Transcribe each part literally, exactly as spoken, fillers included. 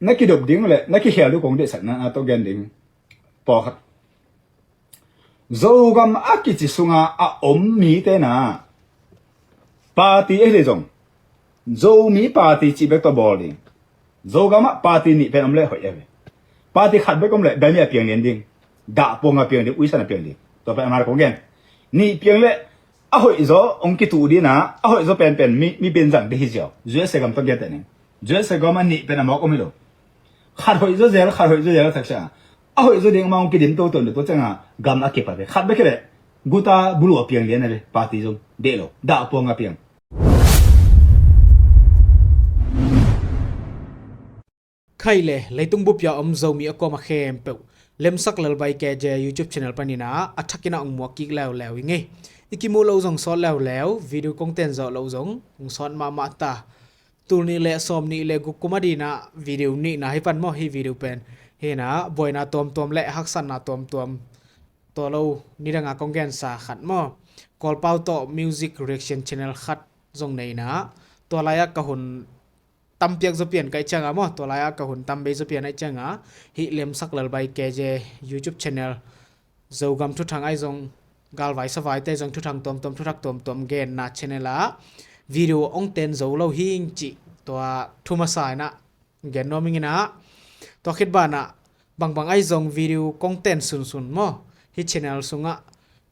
Na kidop ding le na kikhel ding kong deihsak na, na tawh gen ding. Pawlkhat Zogam a kici sunga a om mite na party ahi le zong Zomi party cih bek tawh bawl ding. Zogam ah party nih pen om le hoih a ve. Party khat bek om le dami a piang lian ding. Dahpuang a piang ding, uisan a piang ding. Tua pen amah kong gen. Nih piang le a hoih zaw hong kituh dina a hoih zaw penpen mi, mi benzang ding hi ziau. U S A gam tawh gen teh ning. U S A gam a nih pen a mawk om hi lo. Khat hoih zaw zel, khat hoih zaw zel a taksa. A hoih zaw ding amah hong kidim toto le tua cianga gam a kipa ve. Khat bek hi le guta bulu a piang lian a ve. Party zong deh lo. Dahpuang a piang. Khai le leitung bupia om Zomi a kuama khempeuh Lemsak Lalbai K J YouTube channel panina a thakin a ong muak kik leuleu i ngei. I kimuh loh zong sawt leuleu, video content zawh loh zong ong sawt mahmah ta. Tul nih le sawm nih le guk kum a dina video nihna hi pan maw, hi video pen hina buaina tuamtuam le haksatna tuamtuam. Tua lo nidanga kong gensa khat maw, Kawlpau tawh music reaction channel khat zong neina. Tua lai-ah ka hun tampiak zaw pian ka ih cianga maw, tua lai-ah ka hun tam bei zaw pian a ih cianga hih Lemsak Lalbai K J YouTube channel Zogam thuthang ahi zong galvai savaite zong thuthang tuamtuam, thuthak tuamtuam genna channel ah video ong ten zo lo hing cih tua thu masa inah gen nuam ing inah. Tua khit banah bangbang ahi zong video kong ten sunsun maw, hih channel sungah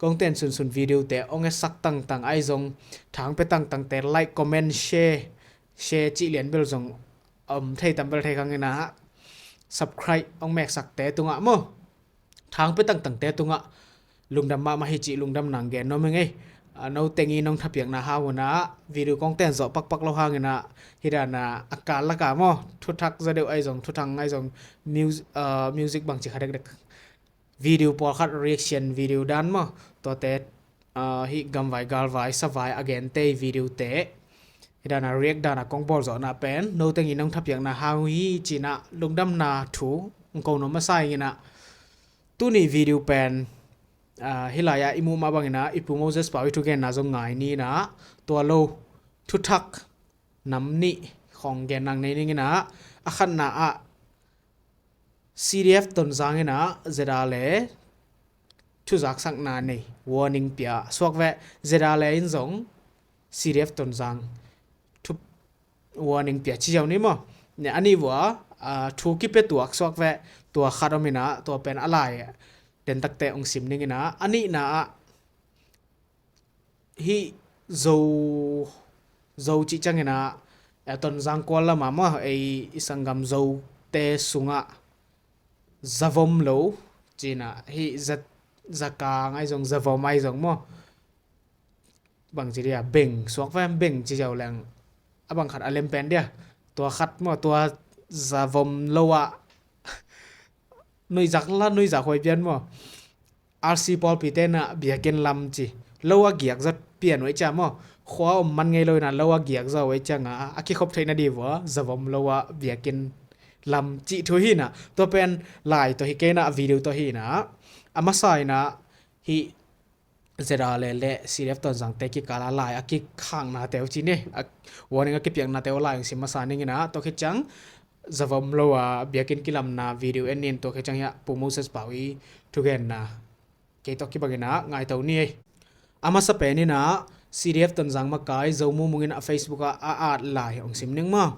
kong ten sunsun video te ong etsak tangtang ahi zong, thangpia tangtangte like, comment, share, share cih lian bel zong om thei tam bel thei khang inah, subscribe ong meksakte tungah maw, thangpia tangtangte tungah lungdam mahmah hi cih lungdam nang gen nuam ing ei. A, no teng i nong thapiakna hang unah video kong ten zawh pakpak lo hang inah hih dana a kal laka maw, thuthak zaw deuh ahi zong, thuthang ahi zong, mus-, a, music bangci kha dekdek video pawlkhat reaction video dan maw, tuate, a, hih gamvai galvai savai a gente video te hih dana react dana kong bawl zawhna pen no teng i nong thapiakna hang uh hi cinah lungdamna thu ong ko nuam masa ing inah. Tuni video pen, a, hih lai-ah i muh mah banginah i Pu Moses Pau i thugenna zong ngai ni inah, tua lo thuthak nam nih khong gen nang nei ning inah. A khatna ah C D F Tonzang inah Z R le thuzaksakna nei warning pia suak veh. Z R le in zong C D F Tonzang thu warning pia ci ziau ni maw. Ne, a nih vua, a, thu kipia tuak suak veh, tua khat om inah, tua pen a lai den takte ong sim ning inah. A nihna ah hih Zo, Zo cih ciang inah, eh, Tonzang kual lama maw, ei i sanggam Zote sungah zavom lo cinah, hih za, zakang ahi zong, zavom ahi zong maw, bangci dia, beng suak vem, beng ci ziau leng a bang khat a lem pen dia, tua khat maw, tua zavom lo ah nuihzak la nuihzak huai pian maw. R C pawlpi tenah biakinn lam ci lo a giak zat pian uh ei cia maw. Khua om man ngei lo inah lo a giak zaw uh ei cianga a kikhop theihna di vua zavom lo ah biakinn lam cih thu hi inah. Tua pen lai tawh hi kei inah, video tawh hi inah. A masa inah hih Z R le le C D F Tonzangte kikala lai a kikhaknate uh ci ni, a warning a kipiaknate uh lai ong sim masa ning inah. Tua khit ciang zavom lo a biakinn kilamna video en nin, tua khit ciang hiah Pu Moses Pau i thugenna kei tawh kibang inah ngaito ni ei. A masa pen inah C D F Tonzang makai Zo Mumung in a Facebook ah a at lai ong sim ning maw.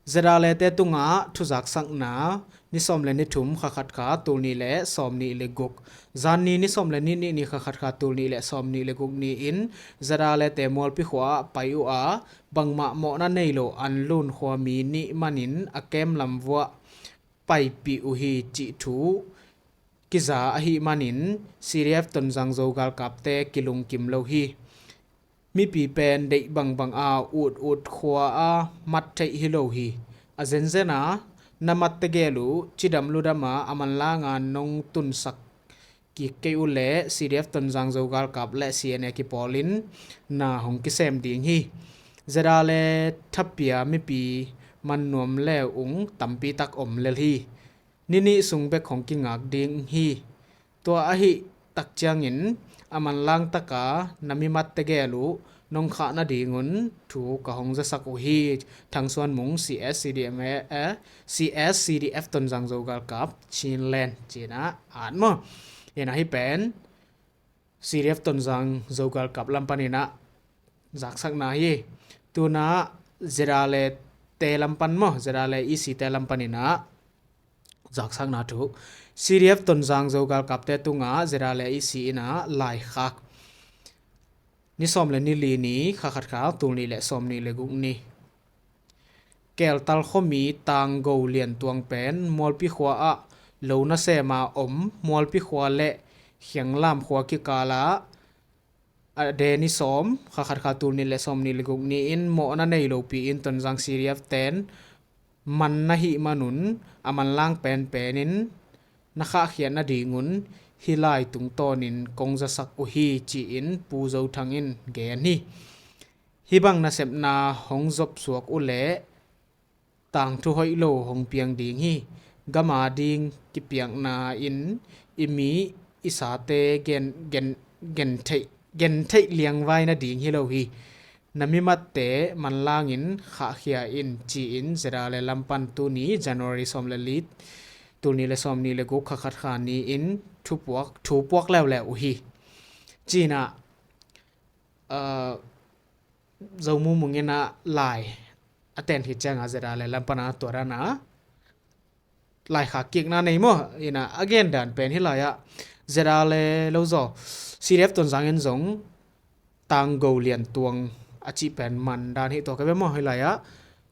Z R le te tungah thuzaksakna ni sawm le ni thum kha khat kha tul nih le sawm nih le guk, zan ni ni sawm le nih nih ni kha khat kha tul nih le sawm nih le guk ni-in Z R le te Mualpi khua ah pai uh a, bangmah mawhna nei lo Anlun khua mi nih manin a kem lam vuah paipih uh hi cih thu kiza ahih manin C D F Tonzang Zo galkapte kilungkim lo hi. Mipi pen deih bangbang a ut ut khua a mat theih hi lo hi. A zenzen a na mat tegel uh cidam ludam a a manlanga nong tunsak kik kei uh leh C D F Tonzang Zo galkap le C N A kipawlin na hong kisem ding hi. Z R le thapia mipi man nuam le ung tampi tak om lel hi. Ni nih sung bek hong kingak ding hi. Tua ahih tak ciangin a manlang taka na mimat tegel uh nong khah nadingun thu ka hong zasak uh hi. Thangsuan Mung, C S C D M A, eh, C S C D F Tonzang Zogalkap Chinland ci-in ah at maw. Hi-in ah hih pen C D F Tonzang Zogalkap lam panin ah zaksakna hi. Tu-in ah ZRA le te lam pan maw, ZRA le E C te lam panin ah zaksakna thu. C D F Tonzang Zogalkapte tungah ZRA le E C in ah laikhak. Ni sawm le ni li ni, kha khat kha, tul nih le sawm nih le guk ni. Keltal khuami Tanggo Liantuang pen Mualpi khua ah lo nasem a om, Mualpi khua le Khianglam khua kikal ah a de ni sawm, kha khat kha, tul nih le sawm nih le guk ni-in mawhna nei lopi-in Tonzang C D F ten man na hih manun a manlang penpen in na khahkhiat nadingun hih lai tungtawnin kong zasak uh hi, ci-in Pu Zo Thang in gen hi. Hih bang nasepna hong zopsuak uh leh tangthu hoih lo hong piang ding hi. Gam ading kipiakna in i mi i sate gen, gen, gen theih, gen theih liangvai nading hi lo hi. Na mimatte manlangin khahkhia in, ci-in ZRA le lam pan tuni January sawm le li, tul nih le sawm nih le guk, kha khat kha ni-in thupuak, thupuak leuleu uh hi. Ci-in ah, ah, Zo Mu Mung in ah lai a ten khit ciangah ZRA le lam pan ah tua dan ah laikhak kikna nei maw. Hi-in ah a gen dan pen hih lai ah ZRA le lo zaw, C D F Tonzang in zong Tanggo Liantuang a cih pen man dan hi tua ka ve maw. Hih lai ah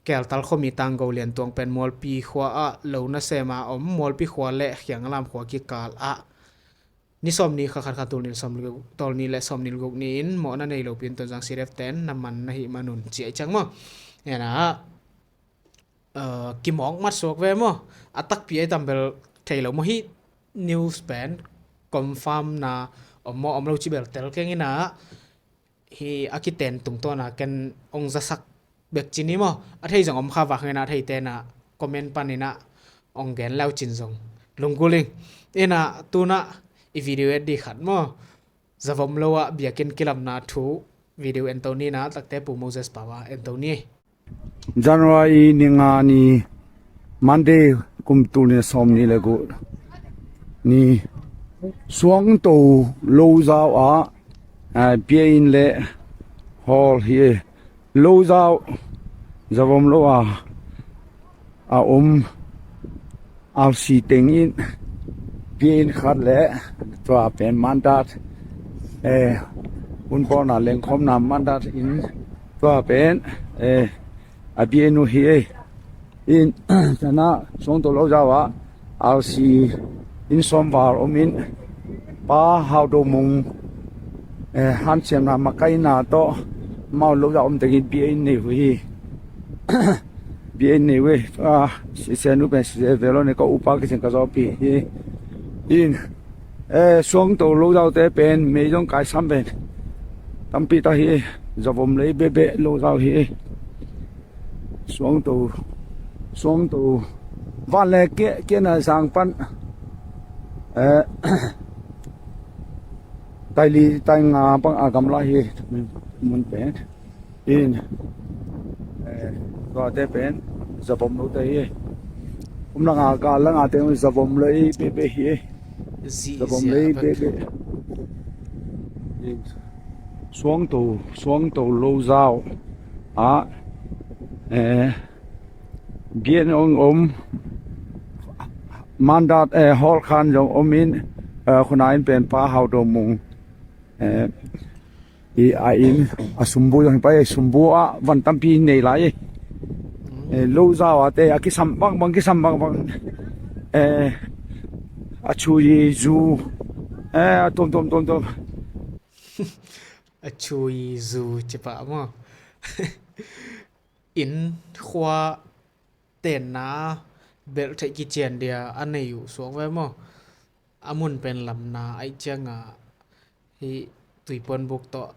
Keltal khuami Tanggo Liantuang pen Mualpi khua ah lo nasem a om, Mualpi khua le Khianglam khua kikal ah ni sawm ni, kha khat kha, tul nih le sawm nih le guk, tul nih le sawm nih le guk ni-in mawhna nei lopi-in Tonzang C D F ten na man na hih manun ci ahih ciang maw. Hi-in ah, eh, kimawk mat suak ve maw. A takpi ahi tam bel thei lo maw, hih news pen confirm na om maw om lo ci bel tel keng in ah, hih a kiten tungtawn ah ken ong zasak bek ci ni maw. A thei zong om kha vak hi-in ah, a theite in ah comment panin ah ong gen le uh cin zong lunggulh ing. Hi-in ah tu-in ah i video et ding khat maw. Zavom lo ah biakinn kilamna thu video en to ni. Na takte Pu Moses Pau a en to ni. January ni nga ni, Monday, kum tul nih le sawm nih le guk ni, Suangto Lozau ah, ah, biakinn le hall hi. Lozau, Zavom lo ah a om R C teng in biakinn khat le tua pen mandat, eh, hunpawlna lengkhawmna mandat in tua pen, eh, a biakinn uh hi ei. In, tana Suangto Lozau ah R C inn sawm val om in, Pa Hau Do Mung, eh, hanciamna makaihna tawh amau Lozau om teng in biakinn nei uh hi. Biakinn nei uh ei. Ah, Sia Nu pen Sia Velo ne ka upa kisin ka zawpi hi. In, eh, Suangto Lozaute pen mei zong kaisam pen tampi ta hi. Zavom lei bebe Lozau hi. Suangto, Suangto, van le ke, ke na sang pan, eh, tai li tai nga bang a gamla hi mun pen. In, eh, tuate pen Zavom lote hi. Um langa ka langa te Zavom lei bebe hi. Zavom lei bebe. In, Suangto, Suangto Lozau ah, eh, biakinn ong om, mandat, eh, hall khan zong om in, eh, khuna in pen Pa Hau Do Mung, eh, i a in a sumbu zong hi pai, sumbu ah van tampi nei lai. Eh, Lozau ah te a kisam bangbang, kisam bangbang, eh, a chui zu, eh, a tuamtuam, tuamtuam. A chui zu ci pah maw. Inn khua tenna belh theih kician dia a nei uh suak ve maw. A mun pen lamna ahih ciangah hih tuipuan buk tawh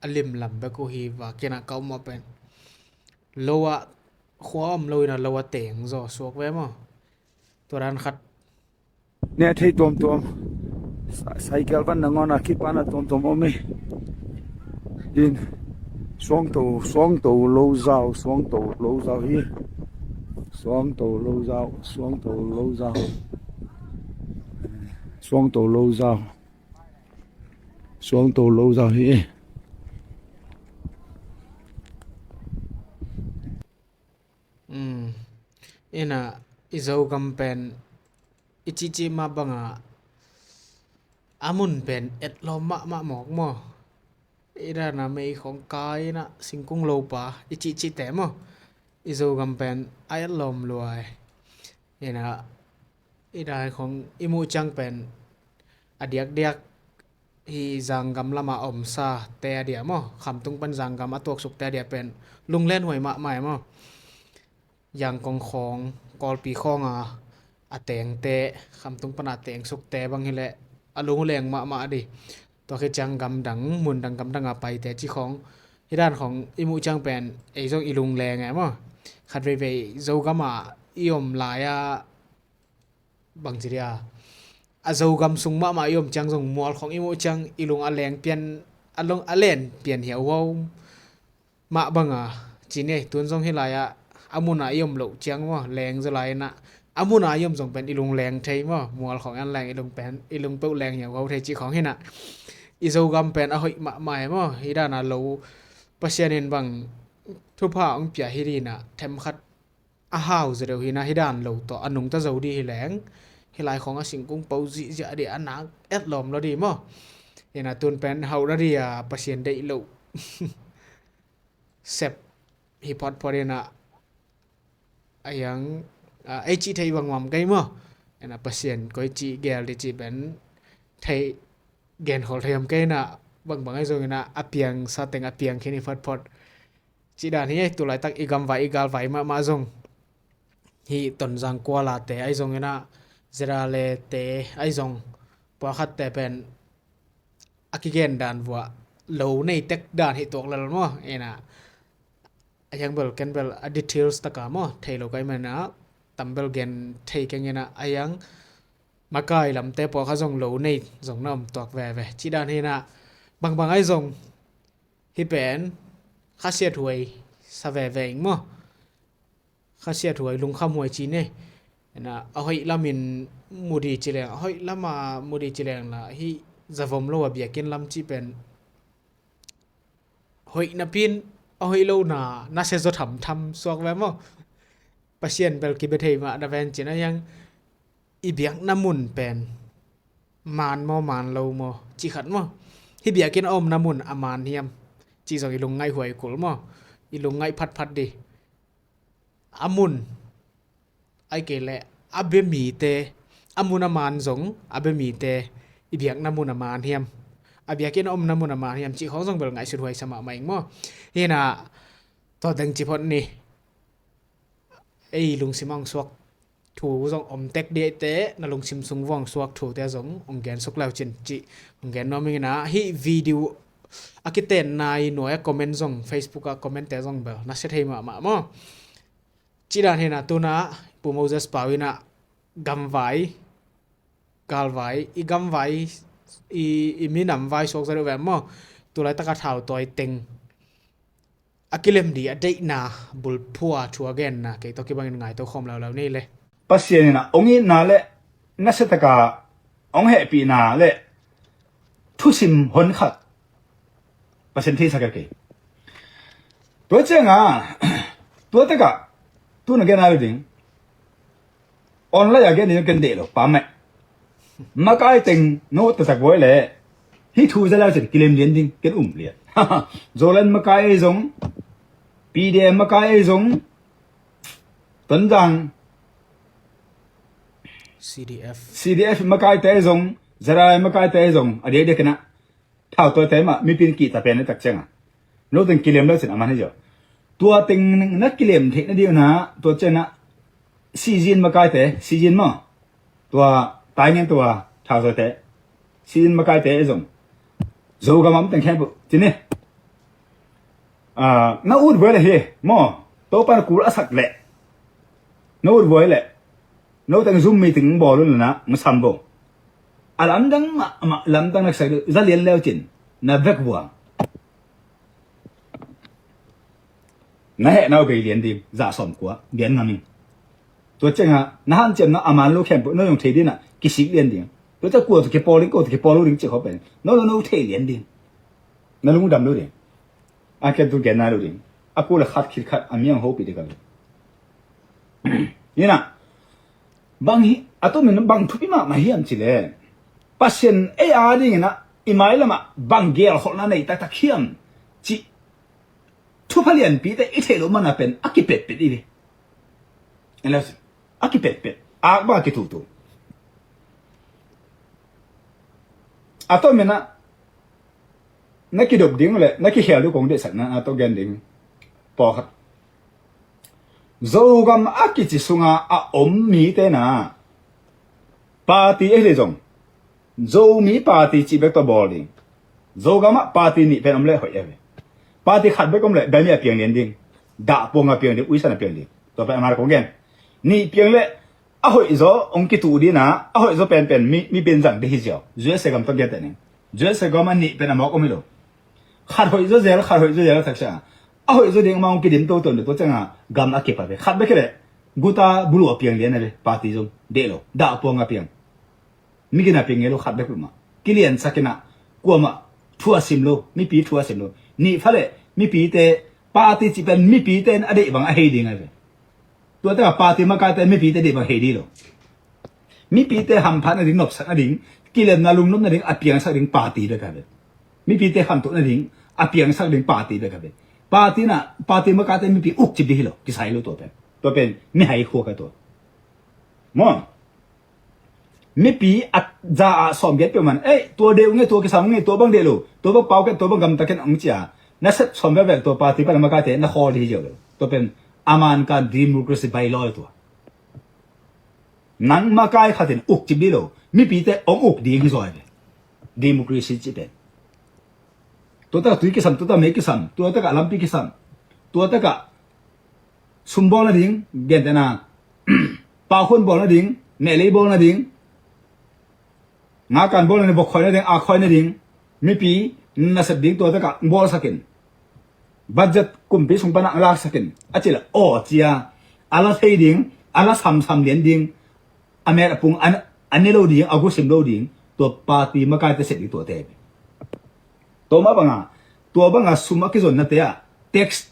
a lim lam bek uh hi. Vak in ah ka um ah pen lo ah khua om lo in ah lo ah teng zaw suak ve maw. Tua dan khat ne thei tuamtuam. Sa-, cycle pan nangawn a kipana tuamtuam om hi. In, Suangto, suangto lo zau, suangto lo zau hi. Suangto lo zau, suangto lo zau. Suangto lo zau. Suangto lo zau hi. Ina, i Zogam pen i cihcih mah banga a mun pen etlawm mahmah mawk maw? I dana mei khong kai ina singkung lopa i cihcihte maw? I Zogam pen a etlawm luai. Ina, i dai khong i muh ciang pen a diakdiak hi Zanggam lama omsa te a dia maw? Khamtung pan Zanggam a tuaksuk te a dia pen lunglen huai mahmah e maw? Yangkong khawng, Kawlpi khawnga a tengte, Khamtung pana a tengsukte bang hileh a lungleng mahmah a di. Tua khit ciang gamdang, mundang gamdanga paite ci khawng hi dan khawng i muh ciang pen ei zong i lungleng e maw? Khat veivei Zogama i om lai-a bangci dia a Zogam sung mahmah i om ciang zong mual khawng i muh ciang i lung a leng pian, a lung a len pian hiauhau mah banga ci ne. Tun zong hi lai-ah a muna i om loh ciang maw, leng zaw lai inah a muna i om zong pen i lung leng thei maw, mual khawng an leng i lung pen, i lung peuh leng hiauhau thei cih khawng hinah i Zogam pen a hoih mahmah e maw. Hi dana lo Pasian in bang thupha hong pia hi dinah themkhat a hau zaw deuh hinah hi dan lo tawh a nungta zo di hi leng. Hi lai khawng a singkung po zihziah di a nak etlawm lo di maw? Hinah tun pen hauh na di a Pasian deih loh sep hi photphot hinah a hiang ei cih thei bangmam kei maw? Hinah Pasian koi cih gel di cih pen thei, genkhol thei ham kei hinah bangbang ahi zong hinah a piang sateng a piang khin hi photphot. Cih dan hi ei, tulaitak i gamvai i galvai mahmah zong hi Tonzang kualate ahi zong inah, Zeralete ahi zong, puakhatte pen a kigen dan vuah lo nei tek dan hi tuak lel maw? Inah a hiang bel ken bel a details taka maw thei lo kai manah tam bel gen thei keng inah a hiang makai lamte puakha zong lo nei zong na om tuak veve. Cih dan hinah bangbang ahi zong hi pen khasiat huai sa veve ing maw? Khasiat huai, lungkham huai ci ne. Ena a hoih lamin mudi ci leng, a hoih lama mudi ci leng la hih zavom lo a biakinn lam cih pen hoih napin a hoih lo na nasia zaw thamtham suak ve maw? Pasian bel kibia thei mah na ven cin a hiang i biakna mun pen maan maw maan lo maw cih khat maw? Hih biakinn a omna mun a maan hiam cih zong i lungngaih huai kul maw? I lungngaih phatphat di. A mun ai kei leh a bia mite, a mun a maan zong a bia mite i biakna mun a maan hiam, a biakinn a omna mun a maan hiam cih khawng zong bel ngaihsut huai sa mahmah ing maw? Hinah tua teng ci phot ni. Ei lungsim a hong suak thu zong om tek diaite, na lungsim sung vuah hong suak thute zong hong gen suk leu cin cih hong gen nuam ing inah, hih video a kitenna i nuai a comment zong, Facebook a comment te zong bel nasia thei mahmah maw? Cih dan hinah tunah Pu Moses Pau inah gamvai, galvai, i gamvai, i, i minam vai suak zaw deuh ve maw? Tulaitaka thautawi teng a kilem di a deihna bulphuh a thu a genna kei tawh kibangin ngaito khawm leuleu ni le. Pasian inah hong itna le nasiataka hong hehpihna le thusim honkhat Pasian theisak a kei. Tua cianga tua taka tuna gen a lo ding. Online a gen ding ken deih lo pa meh. Makai teng no taktak buai le hih thu za lau cin kilem lian ding ken um lian. Zoland makai ei zong, P D M makai ei zong, Tonzang C D F, C D F makai te ei zong, Zara makai te ei zong a diakdiak inah thautawite mah mipin kihta pen a tak cianga no teng kilem lo cin a man hi ziau. Tua teng na kilem theih na dih una tua cianah Sizin makaite, Sizin maw? Tua taingen tua thautawite Sizin makaite i zong Zogam a om teng khempeuh cin hi. Na ut buai le hi maw? Topa na kul a sak leh na ut buai leh no teng Zoom meeting bawl un lana na sam bo. A lamdang mahmah, lamdang na kisak dih za lian leu cin na vek vua. Na heh na uh bei lian ding, za sawm kua lian ngam ing. Tua ciangah na hanciamna a man lo khempeuh no zong thei dinah kisik lian ding. Tua ciah kua tawh kipawl ding, kua tawh kipawl lo ding cih khawh pen no lo no thei lian ding. Na lungdam lo ding. A ken tu gen nai lo ding. A kua le khat khit khat a miang hopih ding ka lo. Inah bang hi a tumin bang thupi mahmah hiam cileh Pasian ei a dinginah i mailamah bang gelkholhna nei taktak hiam cih thupha lianpite i theih loh mana pen a kipetpet i ve. A kipetpet ak bang a kituhtuh a tuminah na kidop ding le na kikhel ding kong deihsakna a tawh gen ding pawlkhat. Zogam a kici sunga a om mite na party ahi le zong Zomi party cih bek tawh bawl ding. Zogamah party nih pen om le hoih a ve. Party khat bek om le bia mi a piang lian ding. Dah puang a piang ding, uisan a piang ding. Tua pen amah kong gen. Nih piang le a hoih zaw hong kituh dina a hoih zaw penpen mi, mi pen zang ding hi ziau. U S A gam tawh gen teh ning. U S A gam a nih pen a mawk om hi lo. Khat hoih zaw zel, khat hoih zaw zel a taksa a hoih zaw ding amah hong kidim toto tua cianga gam a kipa ve. Khat bek hi le guta bulu a piang lian a ve. Party zong deh lo, dah puang a piang. Mi gina piang ngei lo khat bek peuhmah kiliansak inah kuamah thu a sim lo, mipi thu a sim lo. Nih pha le mipite party cih pen mipite in a deih bang a hei ding a ve. Tua taka party makaite mipite deih bang hei ding lo. Mipite hamphat nading, nopsak nading, kilemna lungnop nading a piangsak ding party bek a ve. Mipite khantoh nading a piangsak ding party bek a ve. Party na, party makaite mipi ukcip ding hi lo, kisai lo tua pen. Tua pen mihai khua ka tua. Maw? Mipi a za ah sawm giat peuhmah ei tua deh uh nge, tua kisam uh nge, tua bang deh lo, tua bang pau ken, tua bang gamta ken hong cia. Na sep sawm vekvek tua party pan a makaite na khawl ding hi ziau lo. Tua pen a man kan democracy bylaw tua. Nang makai khatin ukcip dih lo, mipite hong uk ding hi zaw ve. Democracy cih pen tua taka tui kisam, tua taka mei kisam, tua taka lampi kisam, tua taka sum bawl nading, gentehna paukhuan bawl nading, nehlei bawl nading, ngakan bawl nading, bokkhawi nading, akhoi nading, mipi nasep ding tua taka bawlsakin, budget kumpi sung pana laksakin a cila aw cia a la thei ding, a la samsam lian ding, a met a pung a ne lo ding, a gusim lo ding, tua party makaite sep ding tuate. Tua mah banga tua banga sum a kizonnate ah tax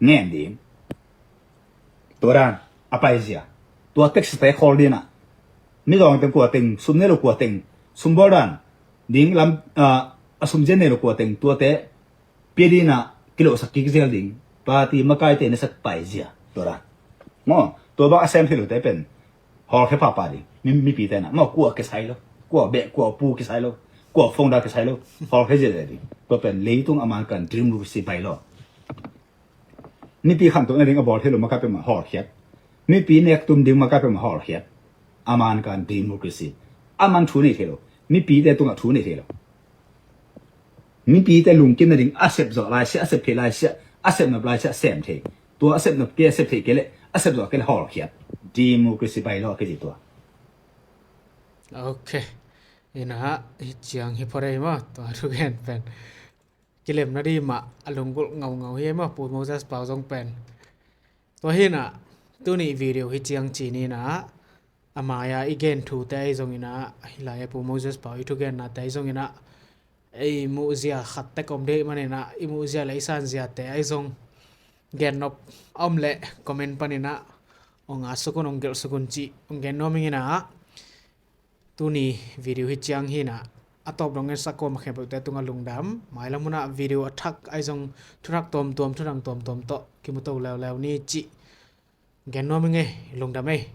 ngen ding. Tua dan a paizia, tua tax te khawl dinah mizawng teng kua teng, sum nei lo kua teng, sum bawl dan ding lam a sum zian nei lo kua teng, tuate pia dinah kilohsak kik zel ding. Party makaite nasak paizia tua dan. Maw, tua bang a sem thei lote pen hawlkhia pahpah ding. Mipite na maw, kua kisai lo, kua beh kua pu kisai lo, kua founder kisai lo, hawlkhia ziahziah ding. Tua pen leitung a man kan democracy bylaw. Mipi khantoh nading a bawl thei lo makai peuhmah hawlkhiat. Mipi nektum ding makai peuhmah hawlkhiat. A man kan democracy. A man thu nei thei lo. Mipite tungah thu nei thei lo. Mipite lungkim nading a sep zawh laisiah, a sep thei laisiah, a sep nop laisiah sem thei. Tua a sep nop kei, a sep thei kei le a sep zawh kei le hawlkhiat. Democracy bylaw a kici tua. Ok. Inah hi ciang hi phot ei maw, tua thugen pen kilem nading mah a lunggulh ngaungau hi ei maw, Pu Moses Pau zong pen. Tua hinah tuni video hi ciang ci ninah a mai-a i gen thute ahi zonginah, hilai a Pu Moses Pau i thugennate ahi zonginah ei muhzia khat tek om dih maninah i muhzia le i sanziate ahi zong gennop a om leh comment paninah ong a sukun, ong gelh sukun cih ong gen nuam inginah. Tuni video hi ciang hinah a tawp dong en sak kawm a khempeuhte tungah lungdam. Mailam hunah video a thak ahi zong thuthak tuamtuam, thudang tuamtuam tawh kimuto leuleu ni cih gen nuam ing ei. Lungdam ei.